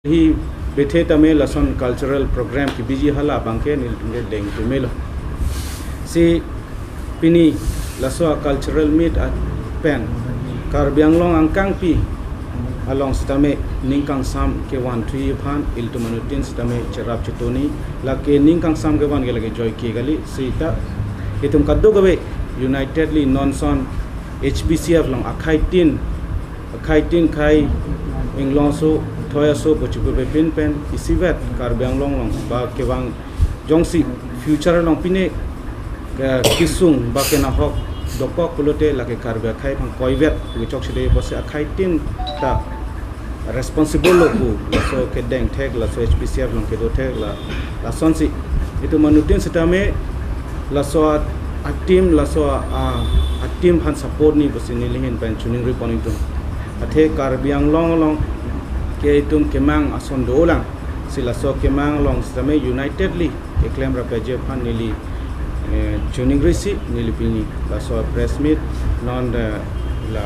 Hi bethe tame lason cultural program ki biji hala bangke nil tunge deng tumelo si pini laso cultural meet at pen Karbi Anglong angkang pi along sitame ningkang sam ke wan thui phan iltumanutin sitame cherap chitoni la ke ningkang sam ke wan ke lage joy ki gali sita itum kaddo gawe unitedly nonson HPCF long akhai tin khai inglong so thoya so pochipu be pin pen isivet Karbi Anglong long ba kewang jongsi future long pine kisung ba kena hok dokok pulote lake Karbi akhai phang koivet pu chok side bose akhai tin ta responsible lo pu so ke deng thek la so HPCF long ke do thek la la sonsi itu manutin sitame la so a team la so a team han support ni bose ni lihin pen chuning ri poning tum athe Karbi Anglong long ke itum kemang ason dolang sila so kemang long sitame unitedly ke claim ra peje phan nili chuning risi nili pini la so press meet non la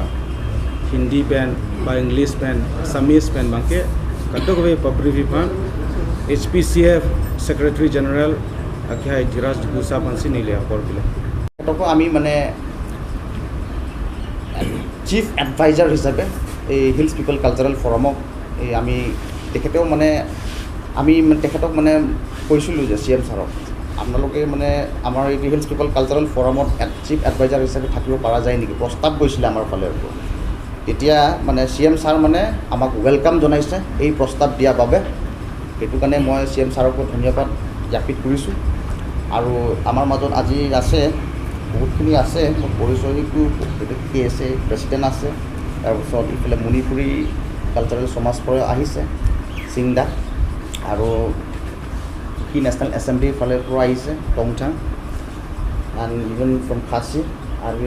Hindi pen ba English pen Assamese pen bangke kadok we pabrivi phan HPCF Secretary General akhai Dhiraj Gusa pansi nili apor bile তেখেতকো আমি মানে chief adviser হিচাপে এই hills পিপল cultural ফৰামক এই আমি তেখেতেও মানে আমি তেখেতক মানে কৈছিলোঁ যে চি এম ছাৰক আপোনালোকে মানে আমাৰ এই হিলছ পিপল কালচাৰেল ফৰামত চিফ এডভাইজাৰ হিচাপে থাকিব পৰা যায় নেকি, প্ৰস্তাৱ গৈছিলে আমাৰ ফালৰ পৰা। তেতিয়া মানে চি এম ছাৰ মানে আমাক welcome জনাইছে এই প্ৰস্তাৱ দিয়াৰ বাবে। সেইটো কাৰণে মই চি এম ছাৰকো ধন্যবাদ জ্ঞাপিত কৰিছোঁ। আৰু আমাৰ মাজত আজি আছে বহুতখিনি আছে, মোৰ পৰিচয়টো কে এছ এ প্ৰেচিডেণ্ট আছে, তাৰপিছত ইফালে মণিপুৰী কালচাৰেল সমাজ পৰা আহিছে চিংদা, আৰু কি নেশ্যনেল এছেম্বলিৰ ফালৰ পৰা আহিছে টংচাং, এণ্ড ইভেন ফ্ৰম খাচী আৰু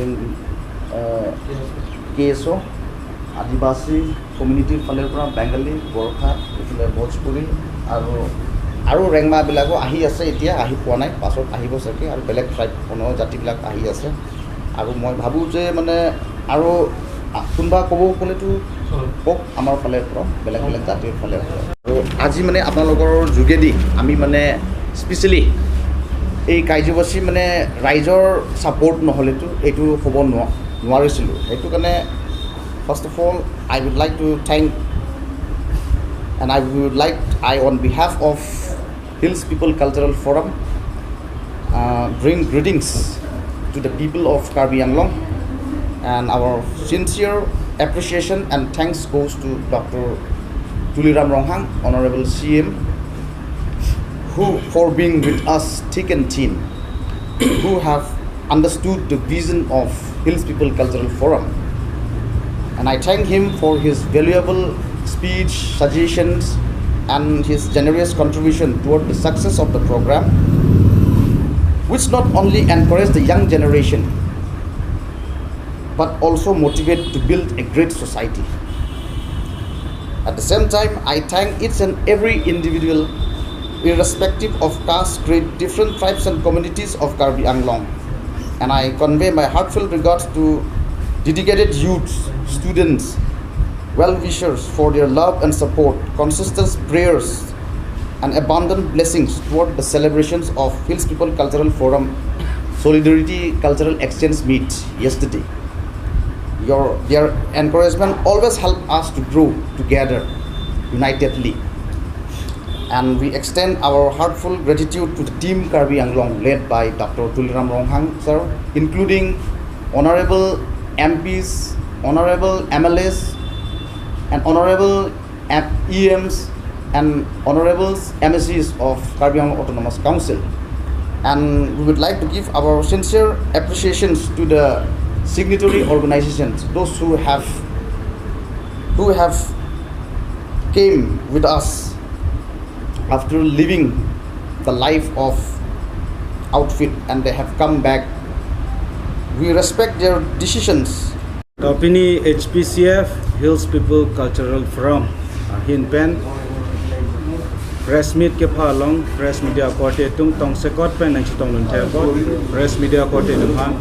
কে এছ অ' আদিবাসী কমিউনিটিৰ ফালৰ পৰা বেংগলী, গোৰ্খা, এইফালে ভোজপুৰী আৰু আৰু ৰেংমাবিলাকো আহি আছে, এতিয়া আহি পোৱা নাই, পাছত আহিব চাগে। আৰু বেলেগ ট্ৰাইব জাতিবিলাক আহি আছে। আৰু মই ভাবোঁ যে মানে আৰু কোনোবা ক'ব ক'লেতো কওক আমাৰ ফালৰ পৰা, বেলেগ বেলেগ জাতিৰ ফালৰ পৰা। আৰু আজি মানে আপোনালোকৰ যোগেদি আমি মানে স্পেচিয়েলি এই কাৰ্যসূচী মানে ৰাইজৰ ছাপৰ্ট নহ'লেতো এইটো হ'ব নোৱাৰিছিলোঁ। সেইটো কাৰণে first of all I would like to thank and I would like I on behalf of Hills People Cultural Forum bring greetings to the people of Karbi Anglong, and our sincere appreciation and thanks goes to Dr. Tuliram Ronghang, Honorable CM, who for being with us thick and thin, who have understood the vision of Hills People Cultural Forum. And I thank him for his valuable speech, suggestions, and his generous contribution toward the success of the program, which not only encouraged the young generation, but also motivate to build a great society. At the same time, I thank each and every individual, irrespective of caste, creed, different tribes and communities of Karbi Anglong. And I convey my heartfelt regards to dedicated youths, students, well-wishers for their love and support, consistent prayers and abundant blessings toward the celebrations of Hills People Cultural Forum Solidarity Cultural Exchange Meet yesterday. Their encouragement always helped us to grow together, unitedly. And we extend our heartfelt gratitude to the team Karbi Anglong led by Dr. Tuliram Ronghang, sir, including Honorable MPs, Honorable MLAs, and Honorable EMs, and Honorable MSCs of Karbi Anglong Autonomous Council. And we would like to give our sincere appreciations to the signatory organizations, those who have came with us after living the life of outfit, and they have come back. We respect their decisions. Topini HPCF Hills People Cultural Forum hin pen press meet ke pha long press media kote tung tong sekot pen nang chitong nun the ko press media kote tung han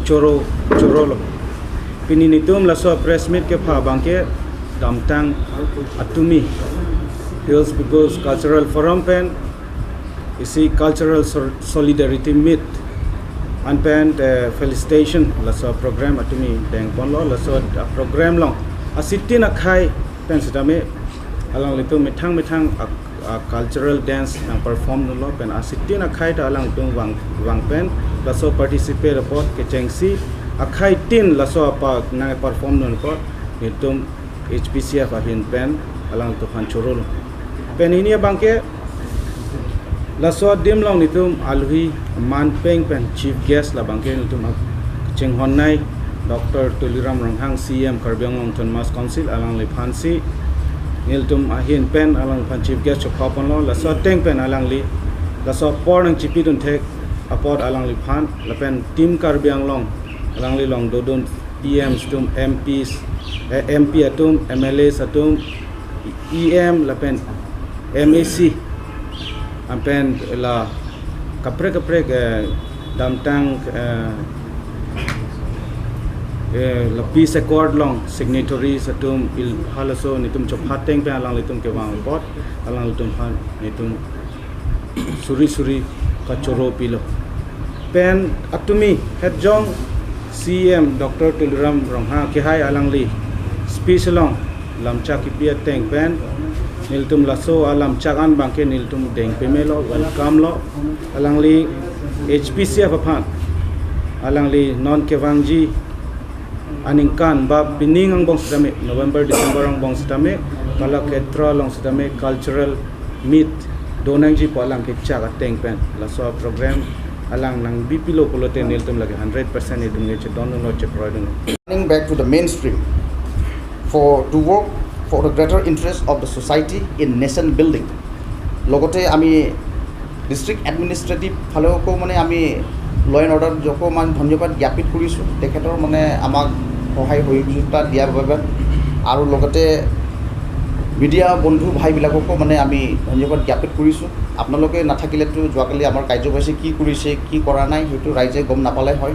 choro choro lo pini nitum la so press meet ke pha bangke damtang atumi Hills People's Cultural Forum pen isi cultural solidarity meet anpen felicitation laso program atumi deng pon lo laso program long asitin akhai pen sitame alang litu mithang mithang cultural dance nang perform no lo pen asitin akhai ta alang tung wang wang pen laso participate report ke chengsi akhai tin laso apa nang perform no ko nitum HPCF ahin pen alang tu khan chorol pen ini bangke laso dim long nitum alhi man peng pen chief guest la bangke nitum cheng hon nai Dr. Tuliram Ronghang CM Karbi Anglong Autonomous Council alang li phansi niltum ahin pen alang phan chief guest chokha pon lo laso teng pen alang li laso por nang chipi dun thek apot alang li phan la pen team Karbi Anglong alang li long dodon PM stum MPs MP atum MLA atum EM la pen MAC ampen la kapre kapre damtang la peace accord long signatories atum il halaso nitum chophateng pe alang litum ke wang pot alang litum han nitum suri suri kachoro pilo pen atumi headjong CM Dr. Tuliram Ronghang ke hai alang li speech long lamcha ki pia teng pen niltum laso alam chagan bangke niltum deng pemelo welcome lo alang li HPCF aphan alang li non kewangji aningkan ba pining ang bong sitame November December ang bong sitame kala ketra long sitame cultural meet donangji po alang ke chaga teng pen laso program alang nang bipilo polote niltum lagi 100% niltum ngeche don no che proidung. Running back to the mainstream for to work for the greater interest of the society in nation building. লগতে আমি district administrative ফালেওকো মানে আমি ল and order যকো মানে ধন্যবাদ জ্ঞাপিত কৰিছোঁ তেখেতৰ মানে আমাক সহায় সহযোগিতা দিয়াৰ বাবে আৰু লগতে মিডিয়া বন্ধু ভাইবিলাককো মানে আমি ধন্যবাদ জ্ঞাপিত কৰিছোঁ। আপোনালোকে নাথাকিলেতো যোৱাকালি আমাৰ কাৰ্যসূচী কি কৰিছে কি কৰা নাই সেইটো ৰাইজে গম নাপালে হয়।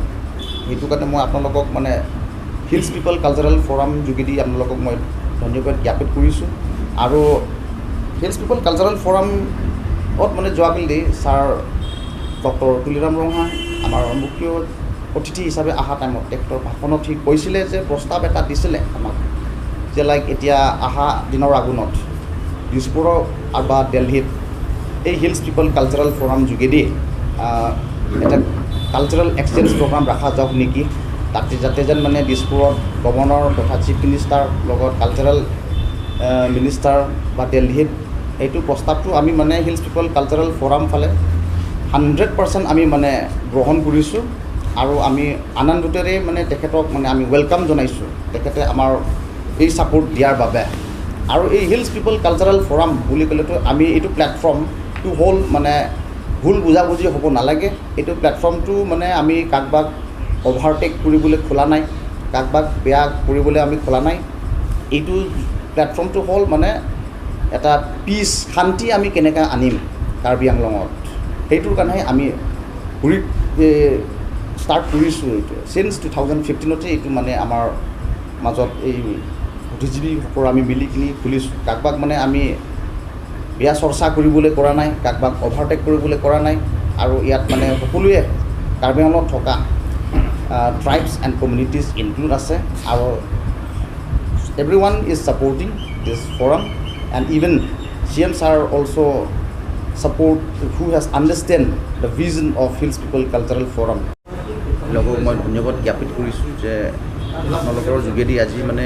সেইটো কাৰণে মই আপোনালোকক মানে হিলছ পিপল কালচাৰেল ফ'ৰাম যোগেদি আপোনালোকক মই ধন্যবাদ জ্ঞাপিত কৰিছোঁ। আৰু হিলছ পিপল কালচাৰেল ফ'ৰামত মানে যোৱাকালি ছাৰ ডক্টৰ তুলিৰাম ৰংহাং আমাৰ মুখ্য অতিথি হিচাপে অহা টাইমত তেখেতৰ ভাষণত সি কৈছিলে যে প্ৰস্তাৱ এটা দিছিলে আমাক যে লাইক এতিয়া অহা দিনৰ আগুনত দিছপুৰৰ বা দেলহিত এই হিলছ পিপল কালচাৰেল ফ'ৰাম যোগেদি এটা কালচাৰেল এক্সচেঞ্জ প্ৰগ্ৰাম ৰখা যাওক নেকি, তাতে যাতে যেন মানে দিছপুৰত গভৰ্ণৰ তথা চিফ মিনিষ্টাৰ লগত কালচাৰেল মিনিষ্টাৰ বা দেলহিত এইটো প্ৰস্তাৱটো আমি মানে হিলছ পিপল কালচাৰেল ফ'ৰাম ফালে 100% আমি মানে গ্ৰহণ কৰিছোঁ আৰু আমি আনন্দতেৰে মানে তেখেতক মানে আমি welcome জনাইছোঁ তেখেতে আমাৰ এই ছাপোৰ্ট দিয়াৰ বাবে। আৰু এই হিলছ পিপল কালচাৰেল ফ'ৰাম বুলি ক'লেতো আমি এইটো প্লেটফৰ্মটো হ'ল মানে ভুল বুজাবুজি হ'ব নালাগে। এইটো প্লেটফৰ্মটো মানে আমি কাকবাক অভাৰটেক কৰিবলৈ খোলা নাই, কাকবাক বেয়া কৰিবলৈ আমি খোলা নাই। এইটো প্লেটফৰ্মটো হ'ল মানে এটা পিচ শান্তি আমি কেনেকৈ আনিম কাৰ্বি আংলঙত সেইটোৰ কাৰণেহে আমি ঘূৰি ষ্টাৰ্ট কৰিছোঁ। এইটো চিন্স 2015 এইটো মানে আমাৰ মাজত এই বুদ্ধিজীৱীসকল আমি মিলি কিনি খুলিছোঁ। কাকবাক মানে আমি বেয়া চৰ্চা কৰিবলৈ কৰা নাই, কাকবাক অভাৰটেক কৰিবলৈ কৰা নাই। আৰু ইয়াত মানে সকলোৱে কাৰ্বি আংলঙত থকা ট্ৰাইবছ এণ্ড কমিউনিটিজ ইনক্লুড আছে আৰু every one is supporting this forum and even CM sir also support who has understand the vision of Hills People Cultural Forum. লগত মই ধন্যবাদ জ্ঞাপিত কৰিছোঁ যে আপোনালোকৰ যোগেদি আজি মানে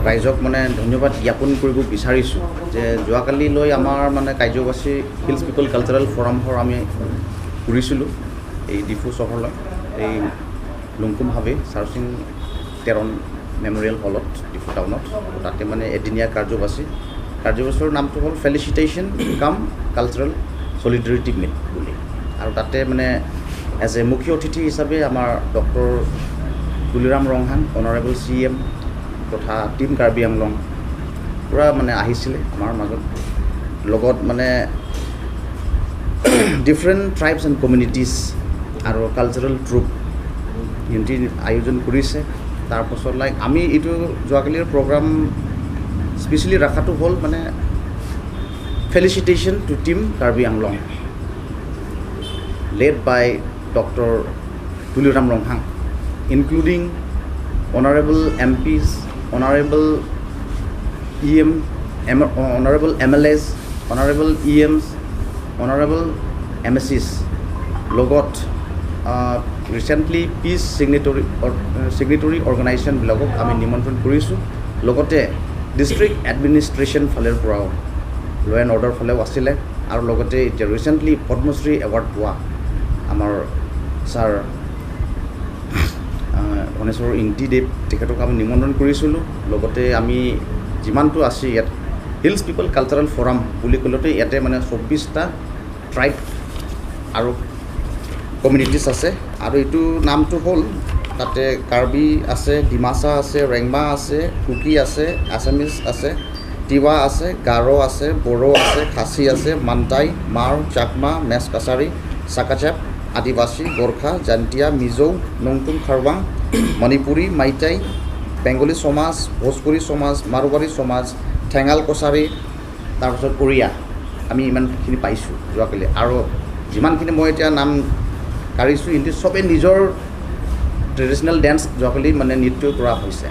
ৰাইজক মানে ধন্যবাদ জ্ঞাপন কৰিব বিচাৰিছোঁ যে যোৱাকালিলৈ আমাৰ মানে কাৰ্যসূচী হিলছ পিপল কালচাৰেল ফ'ৰামৰ আমি কৰিছিলোঁ এই ডিফু চহৰলৈ এই লুংকুম হাবি চাৰচিং টেৰণ মেম'ৰিয়েল হলত ডিফু টাউনত তাতে মানে এদিনীয়া কাৰ্যসূচী কাৰ্যসূচীৰ নামটো হ'ল felicitation cum cultural solidarity meet বুলি। আৰু তাতে মানে এজ এ মুখ্য অতিথি হিচাপে আমাৰ doctor Tuliram Ronghang honourable CM তথা টীম কাৰ্বি আংলং পূৰা মানে আহিছিলে আমাৰ মাজত, লগত মানে ডিফাৰেণ্ট ট্ৰাইবছ এণ্ড কমিউনিটিজ আৰু কালচাৰেল ট্ৰুপ সিহঁতি আয়োজন কৰিছে। তাৰপাছত লাইক আমি এইটো যোৱাকালিৰ প্ৰগ্ৰাম স্পেচিয়েলি ৰখাটো হ'ল মানে Felicitation to team Karbi Anglong led by Doctor Tuliram Ronghang, including honorable MPs, honorable EM, honorable MLAs, honorable EMs, honorable MSCs, লগত ৰিচেণ্টলি পিচ ছিগনেটৰী অৰ্গেনাইজেশ্যনবিলাকক আমি নিমন্ত্ৰণ কৰিছোঁ। লগতে ডিষ্ট্ৰিক্ট এডমিনিষ্ট্ৰেশ্যন ফালৰ পৰাও, ল' এণ্ড অৰ্ডাৰ ফালেও আছিলে আৰু লগতে এতিয়া ৰিচেণ্টলি পদ্মশ্ৰী এৱাৰ্ড পোৱা আমাৰ ছাৰ ধনেশ্বৰ ইংতিদেৱ, তেখেতক আমি নিমন্ত্ৰণ কৰিছিলোঁ। লগতে আমি যিমানটো আছে ইয়াত হিলছ পিপল কালচাৰেল ফৰাম বুলি ক'লেতো ইয়াতে মানে 24টা ট্ৰাইব আৰু কমিউনিটিছ আছে আৰু এইটো নামটো হ'ল তাতে কাৰ্বি আছে, ডিমাচা আছে, ৰেংমা আছে, কুকি আছে, আছামিজ আছে, তিৱা আছে, গাৰো আছে, বড়ো আছে, খাচী আছে, মান্তাই, মাৰ, চাকমা, মেচ কাছাৰী, চাকাচাপ, আদিবাসী, গোৰ্খা, জয়ন্তীয়া, মিজৌ, নংটুং খাৰৱাং, মণিপুৰী, মাইটাই, বেংগলী সমাজ, ভোজপুৰী সমাজ, মাৰোৱাৰী সমাজ, ঠেঙাল কছাৰী, তাৰপাছত উৰিয়া। আমি ইমানখিনি পাইছোঁ যোৱাকালি। আৰু যিমানখিনি মই এতিয়া নাম কাঢ়িছোঁ, ইহঁতি চবেই নিজৰ ট্ৰেডিশ্যনেল ডেন্স যোৱাকালি মানে নৃত্য কৰা হৈছে।